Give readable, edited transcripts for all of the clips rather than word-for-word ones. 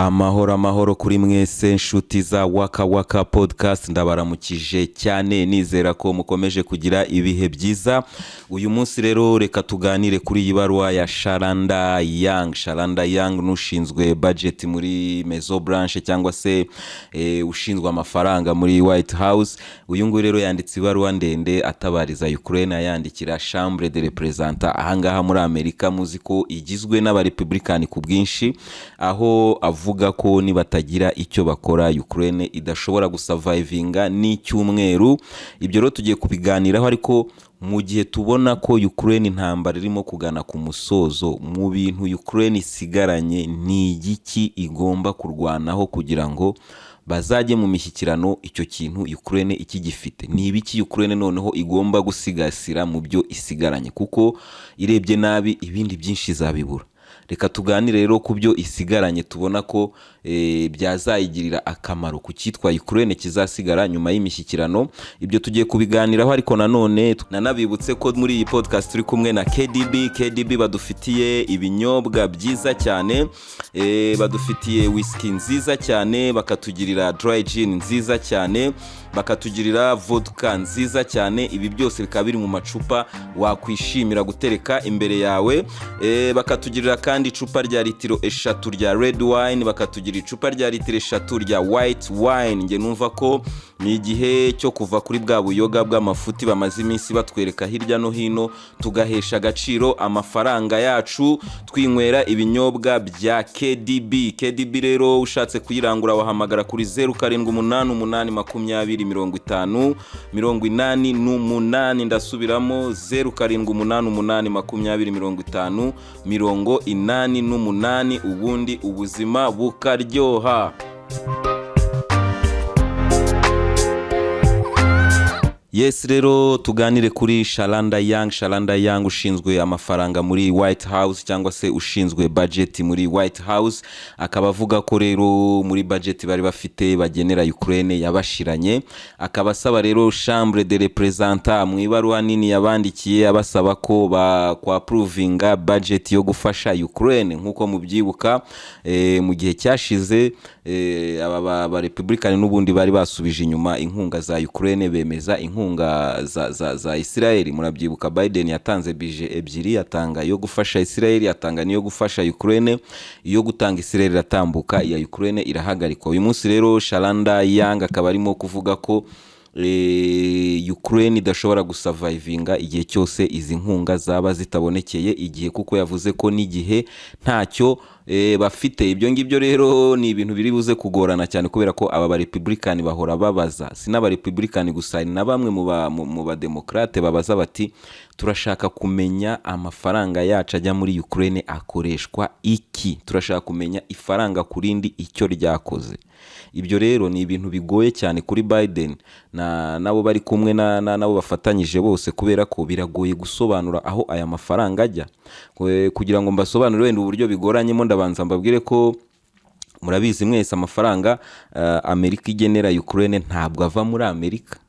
Amahoro, amahoro kuri mwese, nshuti za Waka Waka Podcast. Ndabaramukije cyane, nizera ko mukomeje kugira ibihe byiza. Uyu munsi rero reka tuganire kuri iyi baruwa ya Shalanda Young. Shalanda Young n'ushinzwe budget muri Maison Blanche, cyangwa se ushinzwe amafaranga muri White House. Uyu nguyu rero yanditse ibaruwa ndende atabariza Ukraine, ayandikira Chambre de Représentants ahangaha muri Amerika, muzi ko igizwe n'abarepublikani ku bwinshi, aho avuga ko nibatagira icyo bakora Ukraine idashobora gusurvivinga n'icyumweru. Ibyo rero tugiye kubiganiraho, ariko mu gihe tubona ko Ukraine intambara irimo kugana ku musozo, mu bintu Ukraine isigaranye ni igiki igomba kurwanaho kugira ngo bazajye mu mishyikirano icyo kintu Ukraine ikigifite? Ni ibiki Ukraine noneho igomba gusigasira mu byo isigaranye? Kuko irebye nabi ibindi byinshi izabibura. Reka tuganire rero ku byo isigaranye tubona ko byazayigirira akamaro ku cyitwa Ukraine kizasigara nyuma y'imishyikirano. Ibyo tugiye kubiganiraho, ariko nanone nanabibutse ko muri iyi podcast turi kumwe na KDB. KDB badufitiye ibinyobwa byiza cyane, badufitiye whisky nziza cyane, bakatugirira dry gin nziza cyane, bakatugirira vodka nziza cyane. Ibi byose bikaba biri mu macupa wakwishimira gutereka imbere yawe. Bakatugirira kandi icupa rya litiro 3 rya red wine, bakatugira icupa rya litiro 3 rya white wine. Nge numva ko ni igihe cyo kuva kuri bwa buyoga bw'amafuti bamaze iminsi batwereka hirya no hino, tugahesha agaciro amafaranga yacu twinywera ibinyobwa bya KDB. KDB rero ushatse kuyirangura wahamagara kuri 0788205088. Ndasubiramo: 0788205088, ubundi ubuzima bukaryoha. Yes, rero tuganire kuri Shalanda Young. Shalanda Young ushinzwe amafaranga muri White House, cyangwa se ushinzwe budget muri White House, akaba avuga ko rero muri budget bari bafite bagenera Ukraine yabashiranye. Akaba asaba rero Chambre de Représentants mu ibaruwa nini yabandikiye, abasaba ko bakwapprovinga budget yo gufasha Ukraine. Nk'uko mubyibuka, mu gihe cyashize aba ba Republican n'ubundi bari basubije inyuma inkunga za Ukraine, bemeza inkunga za Israel. Murabyibuka, Biden yatanze budget ebyiri: atanga iyo gufasha Israel, atanga n'iyo gufasha Ukraine. Iyo gutanga Israel iratambuka, iya Ukraine irahagarikwa. Uyu munsi rero Shalanda Young akaba arimo kuvuga ko Ukraine idashobora gusurvivinga igihe cyose izi nkunga zaba zitabonekeye igihe, kuko yavuze ko n'igihe ntacyo bafite. Ibyo ngibyo rero ni ibintu biri buze kugorana cyane, kubera ko aba barepublikani bahora babaza. Si n'abarepublikani gusa, hari na bamwe mu bademokrate babaza bati: "Turashaka kumenya amafaranga yacu ajya muri Ukraine akoreshwa iki? Turashaka kumenya ifaranga ku rindi icyo ryakoze." Ibyo rero ni ibintu bigoye cyane kuri Biden na nabo bari kumwe nabo bafatanyije bose, kubera ko biragoye gusobanura aho aya mafaranga ajya. Kugira ngo mbasobanurire wenda uburyo bigoranyemo, ndabanza mbabwire ko murabizi mwese, amafaranga Amerika igenera Ukraine ntabwo ava muri Amerika,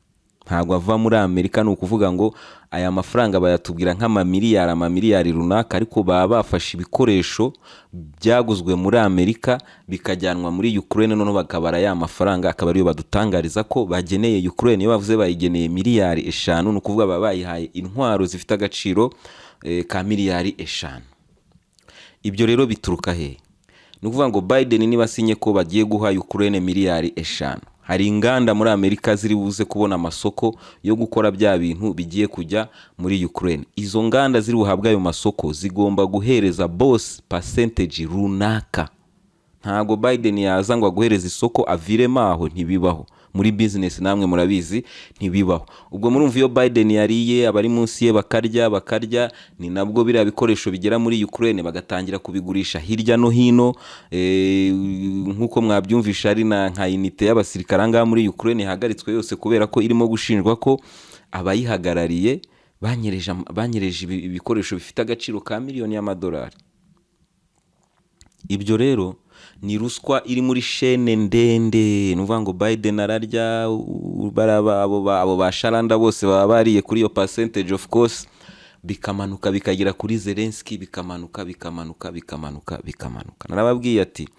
ntabwo ava muri Amerika. Ni ukuvuga ngo aya mafaranga bayatubwira nk'amamiliyari, amamiliyari runaka, ariko baba bafashe ibikoresho byaguzwe muri Amerika bikajyanwa muri Ukraine, noneho bakabara ya mafaranga akaba ariyo badutangariza ko bageneye Ukraine. Iyo bavuze bayigeneye miliyari 5, ni ukuvuga baba bayihaye intwaro zifite agaciro ka miliyari 5. Ibyo rero bituruka hehe? Ni ukuvuga ngo Biden niba asinye ko bagiye guha Ukraine miliyari 5, hari inganda muri Amerika ziri buze kubona amasoko yo gukora bya bintu bigiye kujya muri Ukraine. Izo nganda ziri buhabwe ayo masoko zigomba guhereza boss percentage runaka. Ntabwo Biden yaza ngo aguhereze isoko aviremo aho, ntibibaho muri business, namwe murabizi, ntibibaho. Ubwo murumva, iyo Biden yariye, abari munsi ye bakarya, bakarya, ni nabwo biriya bikoresho bigera muri Ukraine, bagatangira kubigurisha hirya no hino. Nk'uko mwabyumvisha, hari na nka unité y'abasirikare ahangaha muri Ukraine ihagaritswe yose, kubera ko irimo gushinjwa ko abayihagarariye banyereje ibikoresho bifite agaciro ka miliyoni y'amadolari. Ibyo rero ni ruswa iri muri chaîne ndende. Ni ukuvuga ngo Biden ararya, abo ba Shalanda bose baba bariye kuri iyo percentage, of course. Bikamanuka bikagera kuri Zelensky, bikamanuka, bikamanuka, bikamanuka, bikamanuka. Narababwiye ati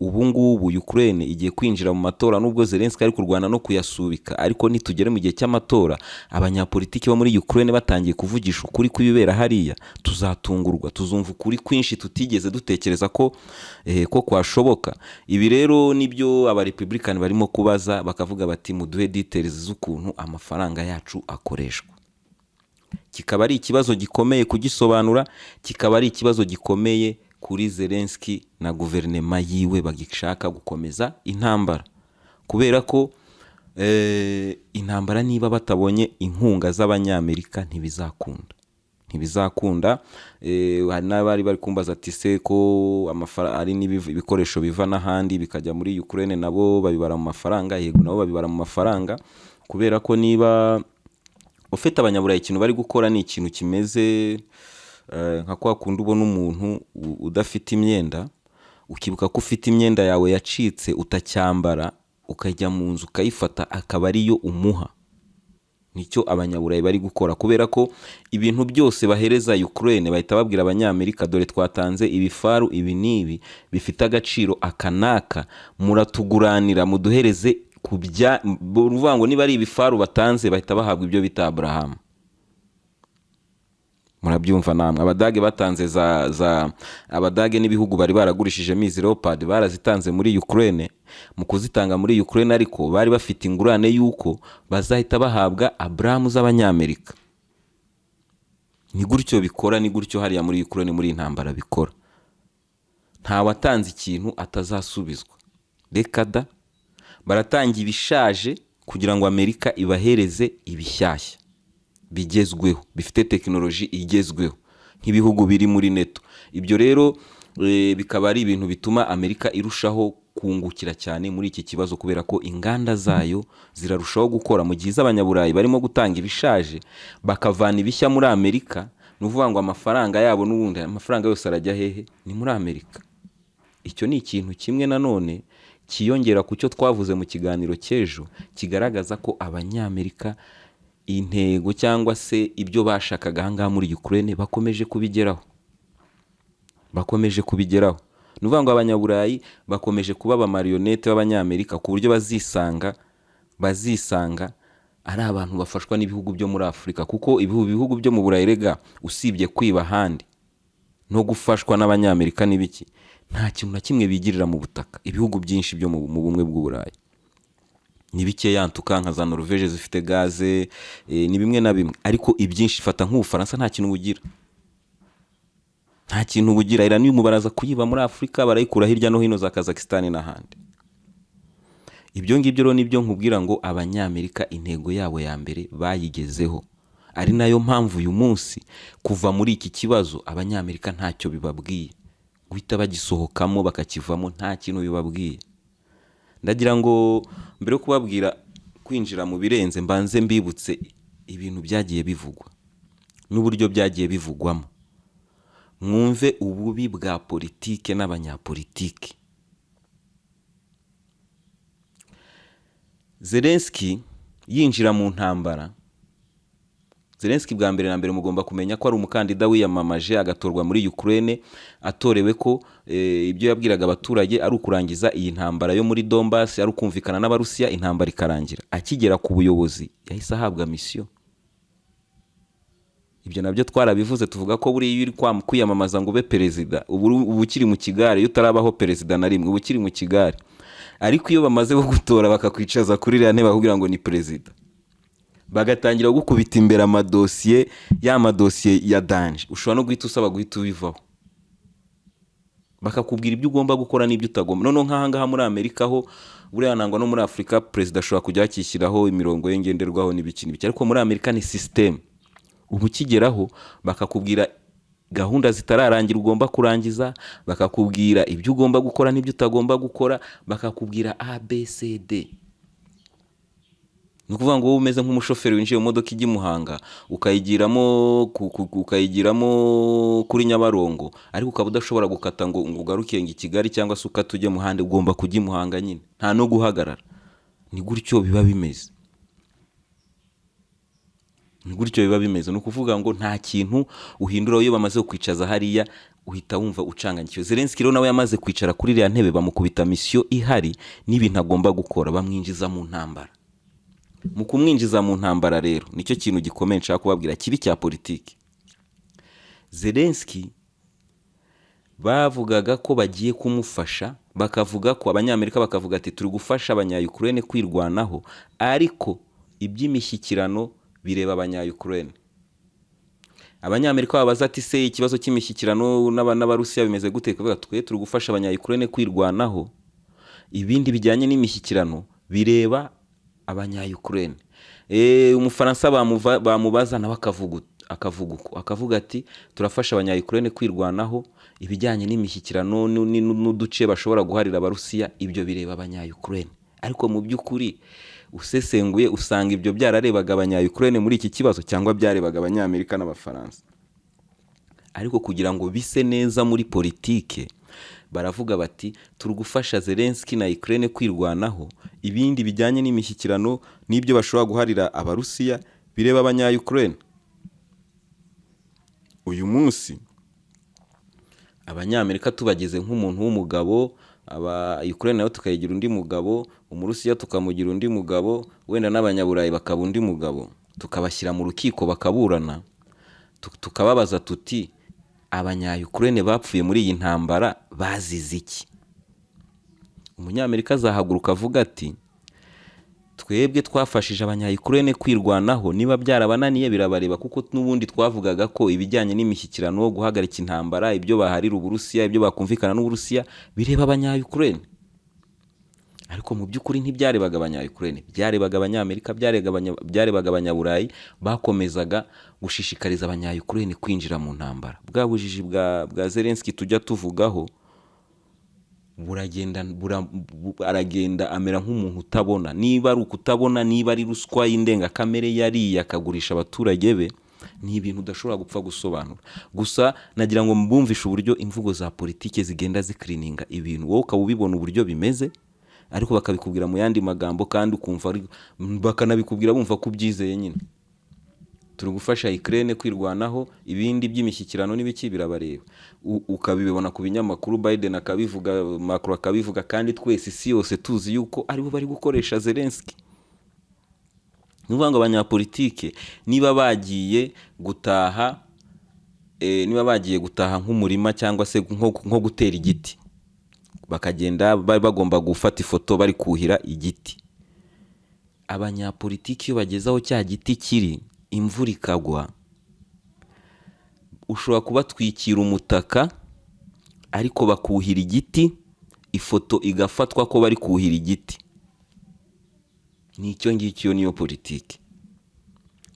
ubu ngubu Ukraine igiye kwinjira mu matora, nubwo Zelensky ari kurwana no kuyasubika, ariko nitugere mu gihe cy'amatora abanyapolitiki bo muri Ukraine batangiye kuvugisha ukuri kw'ibibera hariya, tuzatungurwa, tuzumva ukuri kwinshi tutigeze dutekereza ko kwashoboka. Ibi rero nibyo abarepublikani barimo kubaza, bakavuga bati muduhe details z'ukuntu amafaranga yacu akoreshwa. Kikaba ari ikibazo gikomeye kugisobanura, kikaba ari ikibazo gikomeye kuri Zelensky na guverinema yiwe bagishaka gukomeza intambara, kubera ko intambara niba batabonye inkunga z'Abanyamerika ntibizakunda, ntibizakunda. Hari n'abari bari kumbaza ati se ko ari n'ibikoresho biva n'ahandi bikajya muri Ukraine, nabo babibara mu mafaranga? Yego, nabo babibara mu mafaranga, kubera ko niba ufite Abanyaburayi, ikintu bari gukora ni ikintu kimeze nka kwa kundi ubona umuntu udafite imyenda, ukibuka ko ufite imyenda yawe yacitse utacyambara, ukajya mu nzu ukayifata akaba ariyo umuha. Nicyo Abanyaburayi bari gukora, kubera ko ibintu byose bahereza Ukraine bahita babwira Abanyamerika: dore twatanze ibifaru ibi n'ibi bifite agaciro aka n'aka, muratuguranira muduhereze ku bya uvuga ngo niba ari ibifaru batanze, bahita bahabwa ibyo bita Abrams. Murabyumva namwe. Abadage batanze za Abadage n'ibihugu bari baragurishijemo izi Leopard, barazitanze muri Ukraine. Mu kuzitanga muri Ukraine ariko bari bafite ingurane y'uko bazahita bahabwa Abrams z'Abanyamerika. Ni gutyo bikora, ni gutyo hariya muri Ukraine muri iyi ntambara bikora. Nta watanze ikintu atazasubizwa, reka da. Baratanga ibishaje kugira ngo Amerika ibahereze ibishyashya bigezweho, bifite tekinoloji igezweho nk'ibihugu biri muri NATO. Ibyo rero bikaba ari ibintu bituma Amerika irushaho kungukira cyane muri iki kibazo, kubera ko inganda zayo zirarushaho gukora mu gihe iz'Abanyaburayi barimo gutanga ibishaje bakavana ibishya muri Amerika. Ni ukuvuga ngo amafaranga yabo n'ubundi, amafaranga yose arajya hehe? Ni muri Amerika. Icyo ni ikintu kimwe nanone cyiyongera ku cyo twavuze mu kiganiro cy'ejo, kigaragaza ko Abanyamerika intego cyangwa se ibyo bashakaga ahangaha muri Ukraine bakomeje kubigeraho, bakomeje kubigeraho. Ni ukuvuga ngo Abanyaburayi bakomeje kuba abamariyonete b'Abanyamerika, ku buryo bazisanga ari abantu bafashwa n'ibihugu byo muri Afurika, kuko ibihugu byo mu Burayi rega, usibye kwiba ahandi no gufashwa n'Abanyamerika n'ibiki, nta kintu na kimwe bigirira mu butaka. Ibihugu byinshi byo mu Bumwe bw'Uburayi ni bikeya ntuka nka za Norvege zifite gaze, ni bimwe na bimwe, ariko ibyinshi, fata nk'Ubufaransa, nta kintu bugira, nta kintu bugira. Uranium baraza kuyiba muri Afurika, barayikura hirya no hino za Kazakhstan n'ahandi. Ibyo ngibyo rero nibyo nkubwira ngo Abanyamerika intego yabo ya mbere bayigezeho, ari nayo mpamvu uyu munsi kuva muri iki kibazo Abanyamerika ntacyo bibabwiye, guhita bagisohokamo bakakivamo nta kintu bibabwiye. Ndagira ngo mbere yo kubabwira kwinjira mu birenze, mbanze mbibutse ibintu byagiye bivugwa n'uburyo byagiye bivugwamo, mwumve ububi bwa politike n'abanyapolitike. Zelensky yinjira mu ntambara, Zelensky bwa mbere na mbere mugomba kumenya ko ari umukandida wiyamamaje agatorwa muri Ukraine, atorewe ko ibyo yabwiraga abaturage ari ukurangiza iyi ntambara yo muri Donbass, ari ukumvikana n'Abarusiya intambara ikarangira. Akigera ku buyobozi yahise ahabwa misiyo. Ibyo nabyo twarabivuze, tuvuga ko buriya iyo uri kwiyamamaza ngo ube perezida, uba ukiri mu kigare. Iyo utarabaho perezida na rimwe uba ukiri mu kigare, ariko iyo bamaze kugutora bakakwicaza kuri iriya ntebe bakubwira ngo ni perezida, bagatangira gukubita imbere amadosiye, ya madosiye ya danger, ushobora no guhita usaba guhita ubivaho, bakakubwira ibyo ugomba gukora n'ibyo utagomba. Noneho nk'aha ngaha muri Amerika ho, buriya nangwa no muri Afurika perezida ashobora kujya akishyiraho imirongo ye ngenderwaho n'ibiki n'ibiki, ariko muri Amerika ni sisiteme. Uba ukigeraho bakakubwira gahunda zitararangira ugomba kurangiza, bakakubwira ibyo ugomba gukora n'ibyo utagomba gukora, bakakubwira A B C D. Ni ukuvuga ngo wowe umeze nk'umushoferi winjiye mu modoka ijya i Muhanga, ukayigiramo kuri Nyabarongo, ariko ukaba udashobora gukata ngo ugaruke ngo i Kigali cyangwa se ukate ujye muhanda, ugomba kujya i Muhanga nyine, nta no guhagarara. Ni gutyo biba bimeze. Ni gutyo biba bimeze. Ni ukuvuga ngo nta kintu uhindura iyo bamaze kukwicaza hariya, uhita wumva ucanganyikiwe. Zelensky rero nawe yamaze kwicara kuri iriya ntebe, bamukubita mission ihari n'ibintu agomba gukora, bamwinjiza mu ntambara. Mu kumwinjiza mu ntambara rero, nicyo kintu gikomeye nshaka kubabwira kibi cya politiki. Zelensky bavugaga ko bagiye kumufasha, bakavuga ko Abanyamerika bakavuga ati: "Turi gufasha Abanya-Ukraine kwirwanaho, ariko iby'imishyikirano bireba Abanya-Ukraine." Abanyamerika babaza ati: "Se ikibazo cy'imishyikirano n'Abarusiya bimeze gute?" Kuvuga: "Twe turi gufasha Abanya-Ukraine kwirwanaho, ibindi bijyanye n'imishyikirano bireba Abanya-Ukraine." Umufaransa bamubaza nawe akavuga uko, akavuga ati: "Turafasha Abanya-Ukraine kwirwanaho, ibijyanye n'imishyikirano n'uduce bashobora guharira Abarusiya, ibyo bireba Abanya-Ukraine." Ariko mu by'ukuri usesenguye usanga ibyo byararebaga Abanya-Ukraine muri iki kibazo cyangwa byarebaga Abanyamerika n'Abafaransa. Ariko kugira ngo bise neza muri politike, baravuga bati: "Turi gufasha Zelensky na Ukraine kwirwanaho, ibindi bijyanye n'imishyikirano n'ibyo bashobora guharira Abarusiya bireba Abanya-Ukraine." Uyu munsi Abanyamerika tubageze nk'umuntu w'umugabo, aba Ukraine nayo tukayigira undi mugabo, Umurusiya tukamugira undi mugabo, wenda n'Abanyaburayi bakaba undi mugabo, tukabashyira mu rukiko bakaburana, tukababaza tuti: "Abanya-Ukraine bapfuye muri iyi ntambara bazize iki?" Umunyamerika azahaguruka avuga ati: "Twebwe twafashije Abanya-Ukraine kwirwanaho, niba byarabananiye birabareba, kuko n'ubundi twavugaga ko ibijyanye n'imishyikirano, guhagarika intambara, ibyo baharira Uburusiya, ibyo bakumvikana n'Uburusiya bireba Abanya-Ukraine." Ariko mu by'ukuri ntibyarebaga Abanya-Ukraine, byarebaga Abanyamerika, byarebaga Abanyaburayi bakomezaga gushishikariza Abanya-Ukraine kwinjira mu ntambara. Bwa bujiji bwa Zelensky tujya tuvugaho buragenda aragenda amera nk'umuntu utabona. Niba ari ukutabona, niba ari ruswa y'indengakamere yariye akagurisha abaturage be, ni ibintu udashobora gupfa gusobanura. Gusa nagira ngo mbumvishe uburyo imvugo za politike zigenda zikirininga ibintu, wowe ukaba ubibona uburyo bimeze, ariko bakabikubwira mu yandi magambo, kandi ukumva bakanabikubwira bumva ko ubyizeye nyine. Turi gufasha Ukraine kwirwanaho, ibindi by'imishyikirano n'ibiki birabareba. Ukabibona ku binyamakuru, Biden akabivuga, Macron akabivuga, kandi twese isi yose tuzi yuko aribo bari gukoresha Zelensky. Ni ukuvuga ngo abanyapolitike niba bagiye gutaha, niba bagiye gutaha nk'umurima cyangwa se nko gutera igiti, bakagenda bari bagomba gufata ifoto bari kuhira igiti, abanyapolitiki iyo bageze aho cya giti kiri imvura ikagwa, ushobora kubatwikira umutaka ariko bakuhira igiti, ifoto igafatwa ko bari kuhira igiti. Ni icyo ngicyo, niyo politiki.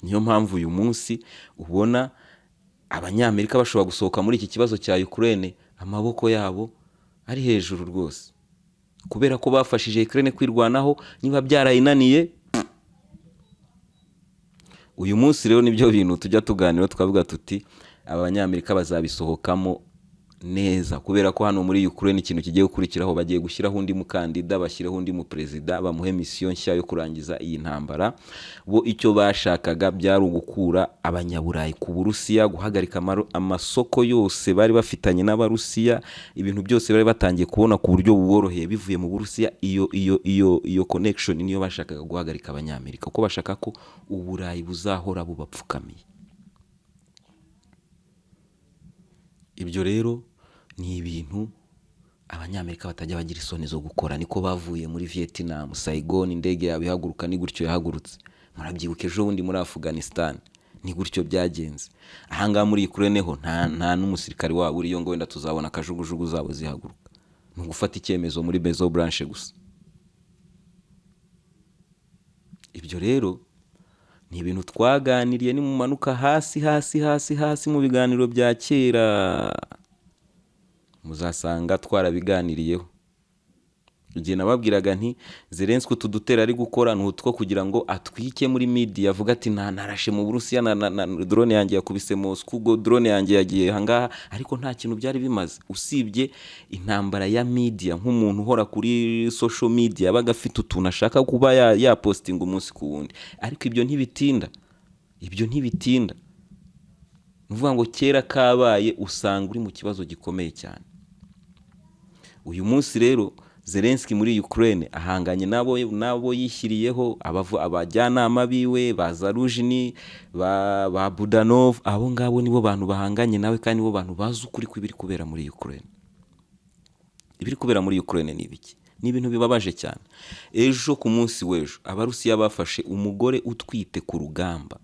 Niyo mpamvu uyu munsi ubona Abanyamerika bashobora gusohoka muri iki kibazo cya Ukraine amaboko yabo ari hejuru rwose, kubera ko bafashije Ukraine kwirwanaho, niba byarayinaniye. Uyu munsi rero nibyo bintu tujya tuganira, tukavuga tuti: "Aba Banyamerika bazabisohokamo neza," kubera ko hano muri Ukraine ikintu kigiye gukurikiraho, bagiye gushyiraho undi mukandida, bashyireho undi muperezida, bamuhe mission nshya yo kurangiza iyi ntambara. Bo icyo bashakaga byari ugukura Abanyaburayi ku Burusiya, guhagarika amasoko yose bari bafitanye n'Abarusiya, ibintu byose bari batangiye kubona ku buryo buboroheye bivuye mu Burusiya. Iyo connection niyo bashakaga guhagarika Abanyamerika, kuko bashaka ko Uburayi buzahora bubapfukamiye. Ibyo rero ni ibintu Abanyamerika batajya bagira isoni zo gukora. Niko bavuye muri Vietnam, Saigon, indege yabo ihaguruka ni gutyo yahagurutse. Murabyibuka ejo bundi muri Afghanistan ni gutyo byagenze. Ahangaha muri Ukraine ho nta n'umusirikare wabo uriyo ngo wenda tuzabona akajugujugu zabo zihaguruka. Ni ugufata icyemezo muri Maison Blanche gusa. Ibyo rero ni ibintu twaganiriye, nimumanuka hasi hasi hasi hasi mu biganiro bya kera muzasanga twarabiganiriyeho. Igihe nababwiraga nti: "Zelensky utu dutera ari gukora ni utwo kugira ngo atwike muri media, avuga ati: 'Narashe mu Burusiya, na drone yanjye yakubise Moscow, ubwo drone yanjye yagiye ahangaha.'" Ariko nta kintu byari bimaze usibye intambara ya media, nk'umuntu uhora kuri social media yabaga afite utuntu ashaka kuba yapostinga umunsi ku wundi, ariko ibyo ntibitinda. Ibyo ntibitinda. Ni ukuvuga ngo kera kabaye usanga uri mu kibazo gikomeye cyane. Uyu munsi rero Zelensky muri Ukraine ahanganye nabo yishyiriyeho abajyanama biwe ba Zaluzhny, ba Budanov. Abo ngabo nibo bantu bahanganye nawe, kandi nibo bantu bazi ukuri kw'ibiri kubera muri Ukraine. Ibiri kubera muri Ukraine ni ibiki? Ni ibintu bibabaje cyane. Ejo, ku munsi w'ejo, Abarusiya bafashe umugore utwite ku rugamba.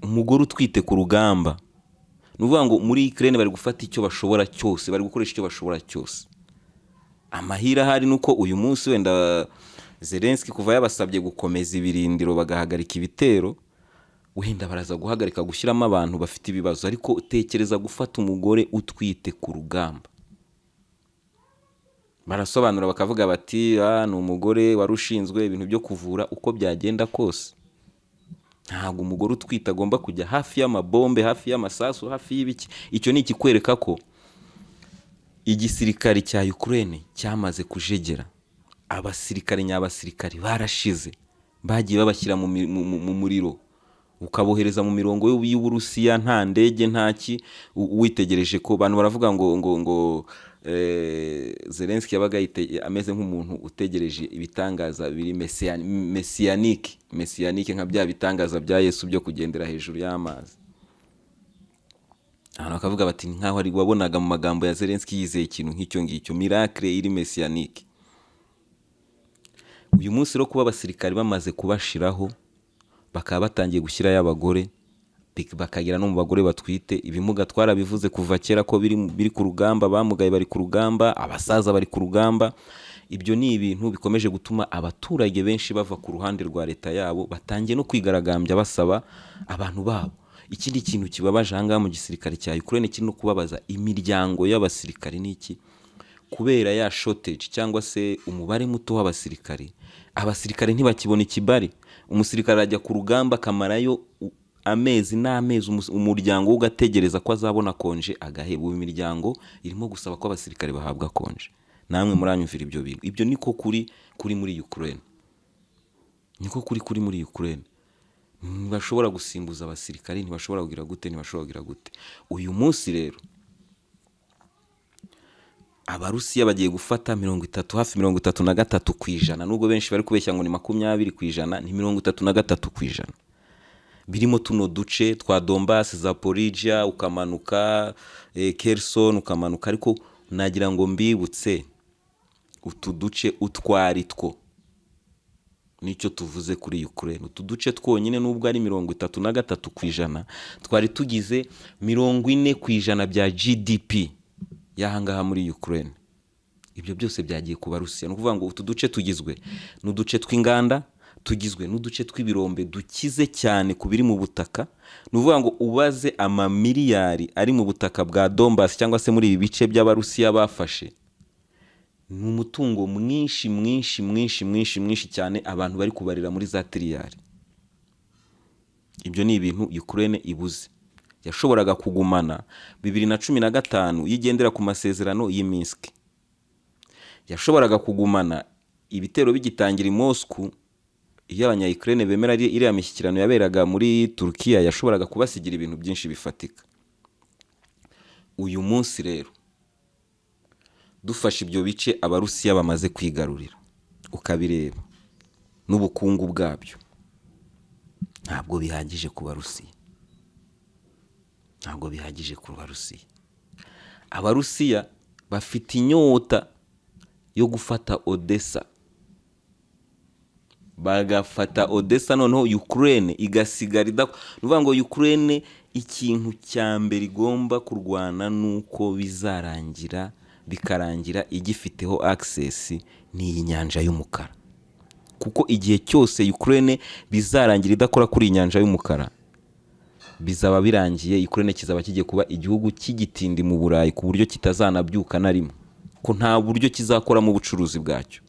Umugore utwite ku rugamba. Ni ukuvuga ngo muri Ukraine bari gufata icyo bashobora cyose, bari gukoresha icyo bashobora cyose. Amahirwe ahari ni uko uyu munsi wenda Zelensky kuva yabasabye gukomeza ibirindiro, bagahagarika ibitero, wenda baraza guhagarika gushyiramo abantu bafite ibibazo. Ariko tekereza gufata umugore utwite ku rugamba. Barasobanura bakavuga bati: "Ah, ni umugore wari ushinzwe ibintu byo kuvura." Uko byagenda kose, ntabwo umugore utwite agomba kujya hafi y'amabombe, hafi y'amasasu, hafi y'ibiki. Icyo ni ikikwereka ko igisirikare cya Ukraine cyamaze kujegera. Abasirikare nyabasirikare barashize, bagiye babashyira mu muriro, ukabohereza mu mirongo y'Uburusiya, nta ndege, nta ki. Witegereje ko abantu baravuga ngo Zelensky yabaga ameze nk'umuntu utegereje ibitangaza biri messianique, nka bya bitangaza bya Yesu byo kugendera hejuru y'amazi. Abantu bakavuga bati: "Ni nkaho ari wabonaga mu magambo ya Zelensky yizeye ikintu nk'icyo ngicyo, miracle iri messianique." Uyu munsi rero, kuba abasirikari bamaze kubashiraho, bakaba batangiye gushyirayo abagore, bakagera no mu bagore batwite. Ibimuga twarabivuze kuva kera ko biri ku rugamba, bamugaye bari ku rugamba, abasaza bari ku rugamba. Ibyo ni ibintu bikomeje gutuma abaturage benshi bava ku ruhande rwa leta yabo, batangiye no kwigaragambya basaba abantu babo. Ikindi kintu kibabaje aha ngaha mu gisirikare cya Ukraine, kiri no kubabaza imiryango y'abasirikare, ni iki? Kubera ya shortage cyangwa se umubare muto w'abasirikare, abasirikare ntibakibona ikibari. Umusirikare ajya ku rugamba akamarayo amezi n'amezi, umuryango we ugategereza ko azabona konje, agaheba. Ubu imiryango irimo gusaba ko abasirikare bahabwa konje. Namwe muranyumvira ibyo bintu. Ibyo niko kuri muri Ukraine, niko kuri muri Ukraine. Ntibashobora gusimbuza abasirikare, ntibashobora kugira gute, ntibashobora kugira gute. Uyu munsi rero Abarusiya bagiye gufata 30, hafi 33%, nubwo benshi bari kubeshya ngo ni 20%. Ni 33%, birimo tuno duce twa Donbass, Zaporijia, ukamanuka Kherson, ukamanuka. Ariko nagira ngo mbibutse utu duce utwo ari two nicyo tuvuze kuri Ukraine. Utu duce twonyine, nubwo ari 33%, twari tugize 40% bya GDP y'ahangaha muri Ukraine. Ibyo byose byagiye ku Barusiya. Ni ukuvuga ngo utu duce tugizwe n'uduce tw'inganda, tugizwe n'uduce tw'ibirombe dukize cyane ku biri mu butaka. Ni ukuvuga ngo ubaze amamiliyari ari mu butaka bwa Donbass cyangwa se muri ibi bice by'Abarusiya bafashe, ni umutungo mwinshi, mwinshi, mwinshi, mwinshi, mwinshi cyane, abantu bari kubarira muri za tiriyari. Ibyo ni ibintu Ukraine ibuze yashoboraga kugumana 2015 iyo igendera ku masezerano y'i Minsk, yashoboraga kugumana ibitero bigitangira i Moscow. Iyo Abanya-Ukraine bemera iriya mishyikirano yaberaga muri Turukiya, yashoboraga kubasigira ibintu byinshi bifatika. Uyu munsi rero, dufashe ibyo bice Abarusiya bamaze kwigarurira, ukabireba n'ubukungu bwabyo, ntabwo bihagije ku Barusiya, ntabwo bihagije ku Barusiya. Abarusiya bafite inyota yo gufata Odessa, bagafata Odessa, noneho Ukraine igasigara ni ukuvuga ngo Ukraine ikintu cya mbere igomba kurwana nuko bizarangira, bikarangira igifiteho access, ni iyi nyanja y'umukara, kuko igihe cyose Ukraine bizarangira idakora kuri iyi nyanja y'umukara, bizaba birangiye. Ukraine kizaba kigiye kuba igihugu cy'igitindi mu Burayi, ku buryo kitazanabyuka na rimwe, ko nta buryo kizakoramo ubucuruzi bwacyo,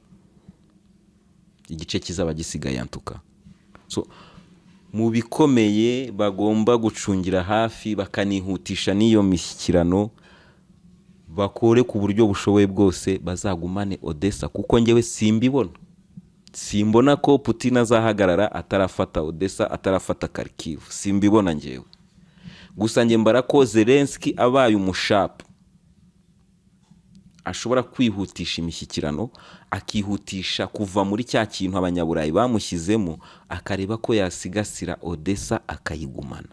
igice kizaba gisigaye antuka. So, mu bikomeye bagomba gucungira hafi, bakanihutisha n'iyo mishyikirano, bakore ku buryo bushoboye bwose bazagumane Odessa, kuko ngewe simbibona. Simbona ko Putin azahagarara atarafata Odessa, atarafata Kharkiv. Simbibona ngewe. Gusa njye mbara ko Zelensky abaye umushapu ashobora kwihutisha imishyikirano, akihutisha kuva muri cya kintu Abanyaburayi bamushyizemo, akareba ko yasigasira Odessa akayigumana.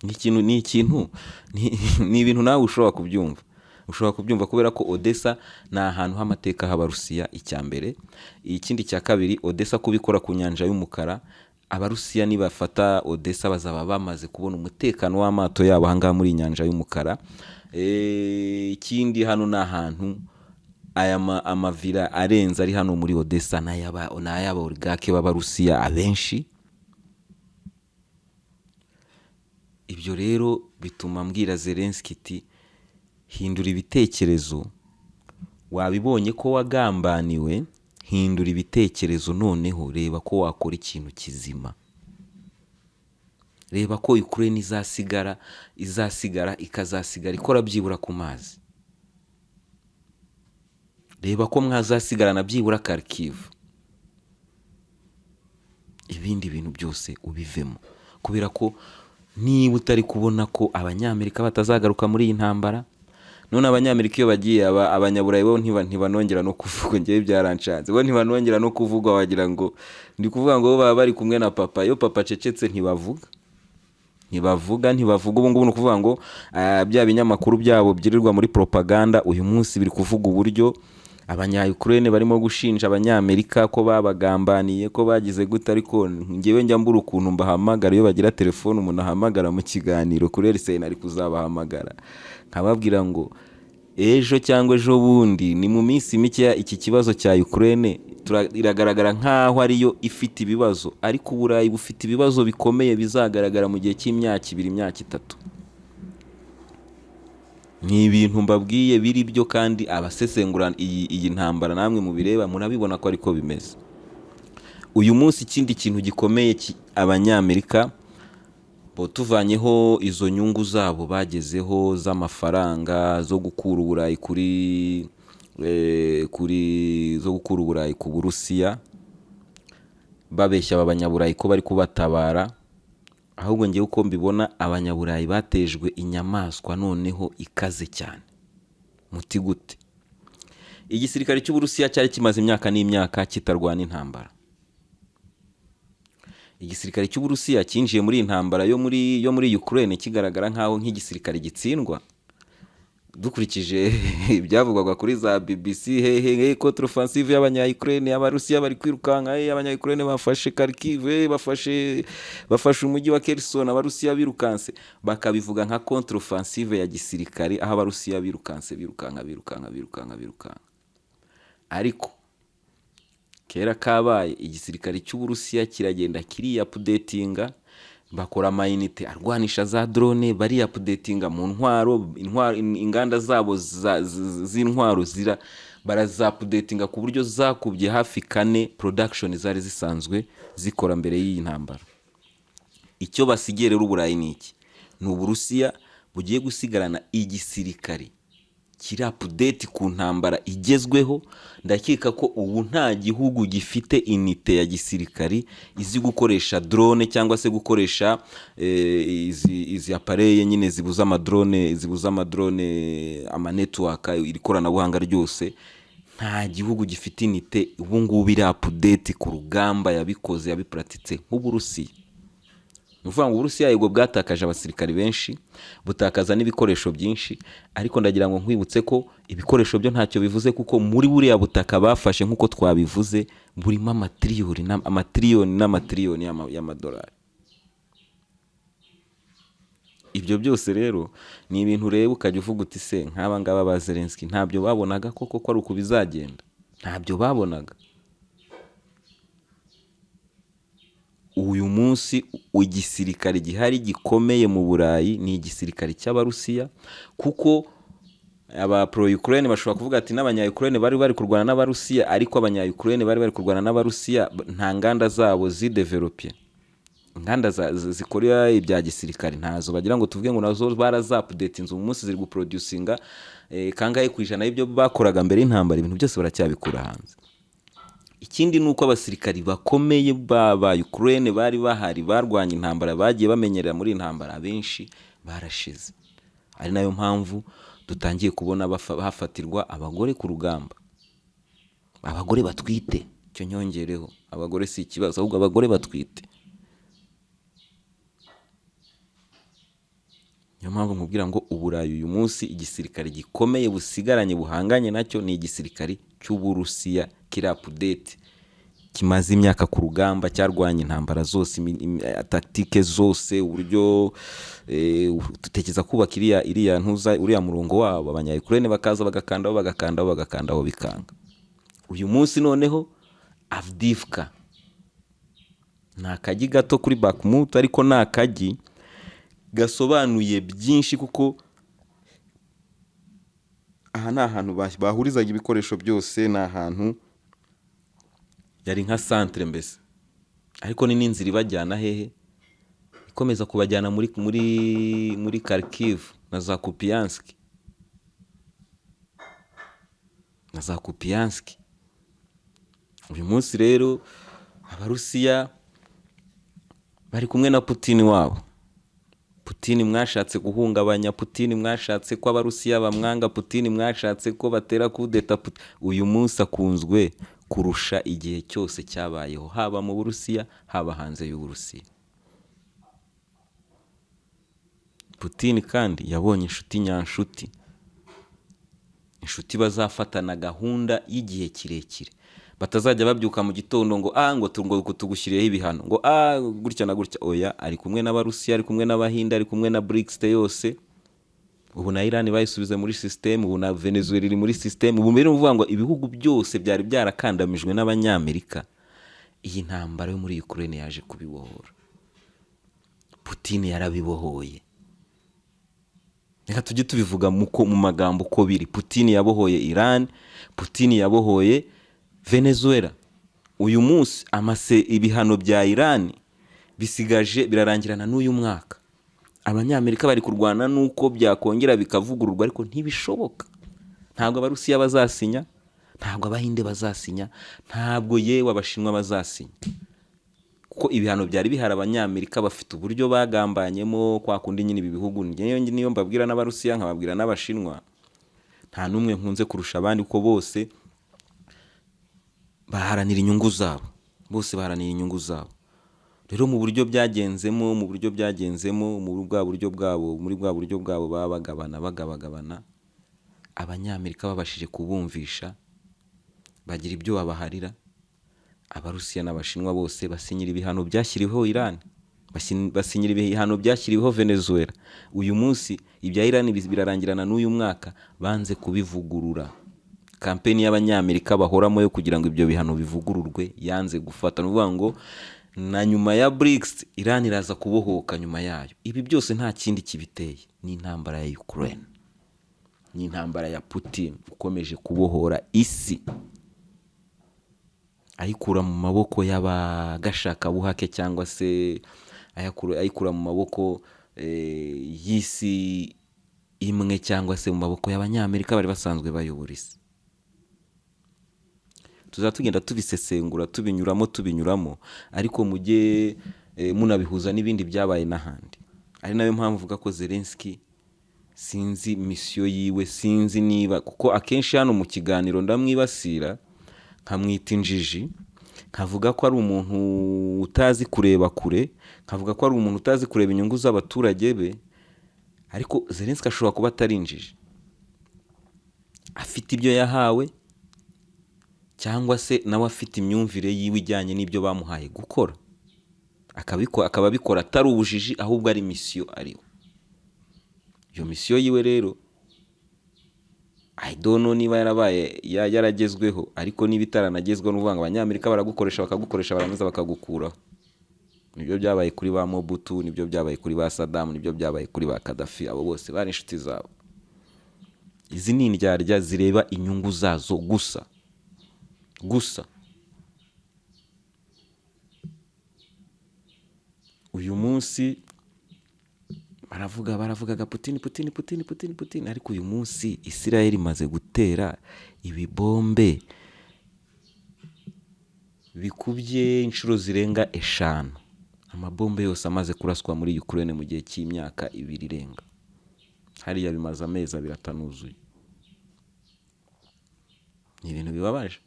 Ni ikintu ni ibintu nawe ushobora kubyumva, ushobora kubyumva, kubera ko Odessa ni ahantu h'amateka h'Abarusiya, icya mbere. Ikindi cya kabiri, Odessa kubikora ku nyanja y'Umukara, Abarusiya nibafata Odessa bazaba bamaze kubona umutekano w'amato yabo ahangaha muri iyi nyanja y'Umukara. Ikindi, hano ni ahantu aya amavila arenze ari hano muri Odessa ni ay'aba oligarque b'Abarusiya abenshi. Ibyo rero bituma mbwira Zelensky iti: "Hindura ibitekerezo, wabibonye ko wagambaniwe, hindura ibitekerezo, noneho reba ko wakora ikintu kizima, reba ko Ukraine izasigara ikazasigara ikora byibura ku mazi, reba ko mwazasigarana byibura Kharkiv, ibindi bintu byose ubivemo, kubera ko niba utari kubona ko Abanyamerika batazagaruka muri iyi ntambara." None Abanyamerika iyo bagiye, Abanyaburayi bo ntibanongera no kuvuga. Ngewe byaranshanze, bo ntibanongera no kuvugwa, wagira ngo ndi kuvuga ngo bo baba bari kumwe na papa. Iyo papa acecetse ntibavuga, ntibavuga, ntibavuga. Ubu ngubu ni ukuvuga ngo bya binyamakuru byabo byirirwa muri propaganda uyu munsi biri kuvuga uburyo Abanya-Ukraine barimo gushinja Abanyamerika ko babagambaniye, ko bagize gute. Ariko ngewe njya mbura ukuntu mbahamagara. Iyo bagira telefone umuntu ahamagara mu kiganiro kuri RCN, ari kuzabahamagara nkababwira ngo ejo cyangwa ejo bundi, ni mu minsi mikeya, iki kibazo cya Ukraine iragaragara nk'aho ariyo ifite ibibazo, ariko Uburayi bufite ibibazo bikomeye bizagaragara mu gihe cy'imyaka 2, imyaka 3. Ni ibintu mbabwiye biri byo, kandi abasesengura iyi ntambara namwe mubireba murabibona ko ariko bimeze uyu munsi. Ikindi kintu gikomeye, Abanyamerika bo tuvanyeho izo nyungu zabo bagezeho z'amafaranga zo gukura Uburayi kuri zo gukura Uburayi ku Burusiya, babeshya aba Banyaburayi ko bari kubatabara. Ahubwo ngewe uko mbibona, Abanyaburayi batejwe inyamaswa noneho ikaze cyane. Muti gute? Igisirikare cy'Uburusiya cyari kimaze imyaka n'imyaka kitarwana intambara. Igisirikare cy'Uburusiya cyinjiye muri iyi ntambara yo muri Ukraine kigaragara nk'aho nk'igisirikare gitsindwa, dukurikije ibyavugwaga kuri za BBC, hehe he, contre-offensive y'Abanya-Ukraine, Abarusiya bari kwirukanka, he, Abanya-Ukraine bafashe Kharkiv, bafashe umujyi wa Kherson, Abarusiya birukanse, bakabivuga nka contre-offensive ya gisirikare, aho Abarusiya birukanse, birukanka, birukanka, birukanka, birukanka. Ariko kera kabaye, igisirikare cy'Uburusiya kiragenda kiriyaupdatinga, bakora amayinite arwanisha za drone, bariyaupdatinga mu ntwaro, inganda zabo z'intwaro barazaupdatinga ku buryo zakubye hafi kane production zari zisanzwe zikora mbere y'iyi ntambara. Icyo basigiye rero Uburayi ni iki? Ni Uburusiya bugiye gusigarana igisirikare kiri update ku ntambara igezweho. Ndakeka ko ubu nta gihugu gifite unité ya gisirikari izi gukoresha drone cyangwa se gukoresha izi appareil nyine zibuza amadrone, amanetwork, iri koranabuhanga ryose. Nta gihugu gifite unité ubu ngubu iri update ku rugamba, yabikoze, yabipuratitse nk'Uburusiya. Ni ukuvuga ngo Uburusiya yego bwatakaje abasirikari benshi, butakaza n'ibikoresho byinshi, ariko ndagira ngo nkwibutse ko ibikoresho byo ntacyo bivuze, kuko muri buriya butaka bafashe, nk'uko twabivuze, burimo amatiriyoni amatiriyoni n'amatiriyoni y'amadolari. Ibyo byose rero ni ibintu ureba ukajya uvuga uti: "Se nk'aba ngaba ba Zelensky ntabyo babonaga koko ko ari uku bizagenda? Ntabyo babonaga?" Uyu munsi igisirikare gihari gikomeye mu Burayi ni igisirikare cy'Abarusiya, kuko aba pro Ukraine bashobora kuvuga ati n'Abanya Ukraine bari bari kurwana n'Abarusiya, ariko Abanya Ukraine bari bari kurwana n'Abarusiya nta nganda zabo zidevelopye. Inganda zabo zidevelopye zari zifite Inganda zikora ibya gisirikare ntazo bagira ngo tuvuge ngo nazo barazaupdatinze, uyu munsi ziri guproducinga kangahe ku ijana y'ibyo bakoraga mbere y'intambara? Ibintu byose baracyabikura hanze. Ikindi ni uko abasirikari bakomeye ba Ukraine bari bahari, barwanya intambara, bagiye bamenyerera muri iyi ntambara, abenshi barashize, ari nayo mpamvu dutangiye kubona hafatirwa abagore ku rugamba, abagore batwite. Icyo nyongereho, abagore si ikibazo, ahubwo abagore batwite. Niyo mpamvu nkubwira ngo Uburayi uyu munsi igisirikare gikomeye busigaranye buhanganye nacyo ni igisirikare cy'Uburusiya kiri update, kimaze imyaka ku rugamba, cyarwanya intambara zose, tactique zose, uburyo dutekereza kubaka iriya ntuza, uriya murongo wabo, abanya Ukraine bakaza bagakandaho, bagakandaho, bagakandaho, bikanga. Uyu munsi noneho Avdiivka ni akagi gato kuri Bakhmut, ariko ni akagi gasobanuye byinshi, kuko aha ni ahantu bahurizaga ibikoresho byose, ni ahantu yari nka centre mbese, ariko ni n'inzira ibajyana hehe, ikomeza kubajyana muri Kharkiv na za Kupiansk na za Kupiansk. Uyu munsi rero Abarusiya bari kumwe na Putin wabo. Putin mwashatse guhungabanya, Putin mwashatse ko Abarusiya bamwanga, Putin mwashatse ko batera kudeta, uyu munsi akunzwe kurusha igihe cyose cyabayeho, haba mu Burusiya, haba hanze y'Uburusiya. Putin kandi yabonye inshuti nyanshuti, inshuti bazafatana gahunda y'igihe kirekire, batazajya babyuka mu gitondo ngo ngo tugushyiriyeho ibihano, ngo gutya na gutya. Oya, ari kumwe n'Abarusiya, ari kumwe n'Abahinde, ari kumwe na BRICS yose. Ubu na Iran bayisubize muri system, ubu na Venezuela iri muri system. Ubu mbere uvuga ngo ibihugu byose byari byarakandamijwe n'Abanyamerika, iyi ntambara yo muri Ukraine yaje kubibohora. Putin yarabibohoye. Reka tujye tubivuga mu magambo uko biri. Putin yabohoye Iran, Putin yabohoye Venezuela. Uyu munsi amase ibihano bya Iran bisigaje birarangirana n'uyu mwaka. Abanyamerika bari kurwana n'uko byakongera bikavugururwa, ariko ntibishoboka. Ntabwo Abarusiya bazasinya, ntabwo Abahinde bazasinya, ntabwo yewe Abashinwa bazasinya, kuko ibihano byari bihari. Abanyamerika bafite uburyo bagambanyemo kwa kundi nyine ibi bihugu. Niyo mbabwira n'Abarusiya nkababwira n'Abashinwa, nta n'umwe nkunze kurusha abandi, kuko bose baharanira inyungu zabo, bose baharanira inyungu zabo. Rero mu buryo byagenzemo, mu buryo byagenzemo, muri bwa buryo bwabo, muri bwa buryo bwabo baba bagabana, bagabagabana, Abanyamerika babashije kubumvisha, bagira ibyo babaharira. Abarusiya n'Abashinwa bose basinyira ibihano byashyiriweho Iran, basinyira ibihano byashyiriweho Venezuela. Uyu munsi ibya Iran birarangirana n'uyu mwaka, banze kubivugurura. Kampeni y'Abanyamerika bahoramo yo kugira ngo ibyo bihano bivugururwe yanze gufata. Ni ukuvuga ngo na nyuma ya BRICS Iran iraza kubohoka nyuma yayo. Ibi byose nta kindi kibiteye, ni intambara ya Ukraine, ni intambara ya Putin ukomeje kubohora isi, ayikura mu maboko y'abagashakabuhake, cyangwa se ayikura mu maboko y'isi imwe, cyangwa se mu maboko y'Abanyamerika bari basanzwe bayobora isi. Tuzaba tugenda tubisesengura, tubinyuramo, tubinyuramo, ariko mujye munabihuza n'ibindi byabaye n'ahandi. Ari nayo mpamvu mvuga ko Zelensky sinzi misiyo yiwe, sinzi niba, kuko akenshi hano mu kiganiro ndamwibasira, nkamwita injiji, nkavuga ko ari umuntu utazi kureba kure, nkavuga ko ari umuntu utazi kureba inyungu z'abaturage be. Ariko Zelensky ashobora kuba atari injiji, afite ibyo yahawe, cyangwa se nawe afite imyumvire yiwe ijyanye n'ibyo bamuhaye gukora, akaba abikora atari ubujiji, ahubwo ari misiyo ariwe. Iyo misiyo yiwe rero I don't know niba yarabaye yaragezweho, ariko niba itaranagezweho, ni ukuvuga ngo Abanyamerika baragukoresha, bakagukoresha, barangiza bakagukuraho. Nibyo byabaye kuri ba Mobutu, nibyo byabaye kuri ba Saddam, nibyo byabaye kuri ba Gaddafi. Abo bose bari inshuti zabo. Izi ni indyarya zireba inyungu zazo gusa gusa. Uyu munsi munsi baravuga, baravugaga Putin, Putin, Putin, Putin, Putin, ariko uyu munsi Israel imaze gutera ibibombe bikubye inshuro zirenga 5 amabombe yose amaze kuraswa muri Ukraine mu gihe cy'imyaka 2 irenga. Hariya bimaze amezi 2 atanuzuye. Ni ibintu bibabaje,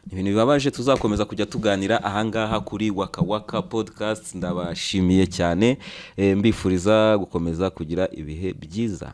ni ibintu bibabaje. Tuzakomeza kujya tuganira ahangaha kuri Waka Waka Podcast. Ndabashimiye cyane, mbifuriza gukomeza kugira ibihe byiza.